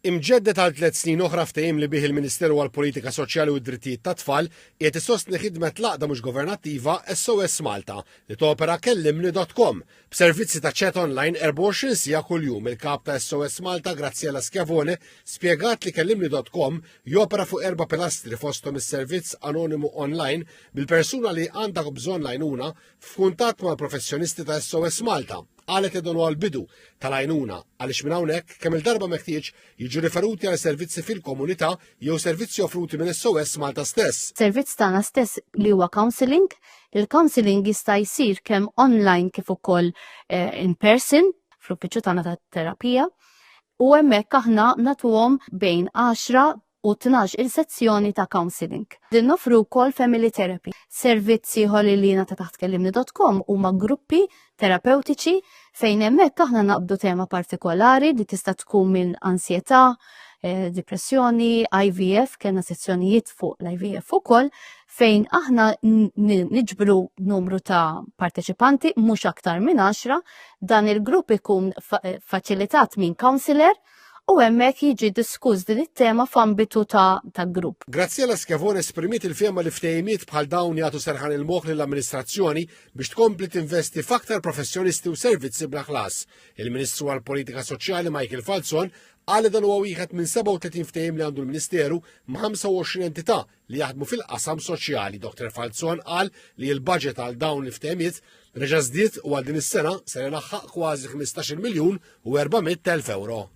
Imġedded għal tlett snin oħra ftehim li bih il-Ministeru għall-Politika Soċjali u d-Drittijiet tat-Tfal qiegħed isostni ħidmet l-għaqda mhux governattiva SOS Malta li topera kellimni dot com b'servizzi ta' chat online 24 siegħa kuljum. Il-Kap ta' SOS Malta Graziella Schiavone spjegat li kellimni dot com jopera fuq erba' pilastri fosthom is-servizz anonimu online bil-persuna li għandha bżonn l-għajnuna f'kuntatt mal-professjonisti ta' SOS Malta. Qalet li dan huwa l-bidu tal-għajnuna għaliex minn hawnhekk kemm il-darba meħtieġ jiġu riferuti għal servizzi fil-komunità jew servizzi offruti minn SOS Malta stess. Servizz tagħna stess li huwa counselling. Il-counselling jista' jsir kemm online kif ukoll eh, in person fl-uffiċċju tagħna tat-terapija. U hemmhekk aħna nagħtuhom bejn 10 u 12 il-sezzjoni ta' counseling. Din noffru wkoll family therapy. Servizz ieħor li lina ta' taħt kellimni.com huma gruppi terapeutiċi fejn hemmhekk aħna naqbdu tema partikolari li tista' tkun minn ansjetà, eh, depressjoni, IVF, kellna sezzjonijiet fuq l-IVF ukoll fejn aħna niġbru numru ta' parteċipanti mhux aktar minn 10, dan il-grupp ikun eh, faċilitat minn counselor u hemmhekk jiġi diskuss din it-tema f'ambitu ta', ta grupp. Graziella Schiavone esprimiet il-fehma li ftehimiet bħal dawn jagħtu serħan il-moħħ lill-amministrazzjoni biex tkompli tinvesti f'aktar professjonisti u servizzi bla ħlas. Il-Ministru għall-Politika Soċjali Michael Falzon qal li dan huwa wieħed minn 37 ftehim li għandu l-Ministeru ma' 25 entità li jaħdmu fil-qasam soċjali. Dr. Falzon qal li l-budget għal dawn il-ftehimiet reġa' żdied u għal din is-sena se jlaħħaq kważi 15 miljun u 400 elf euro.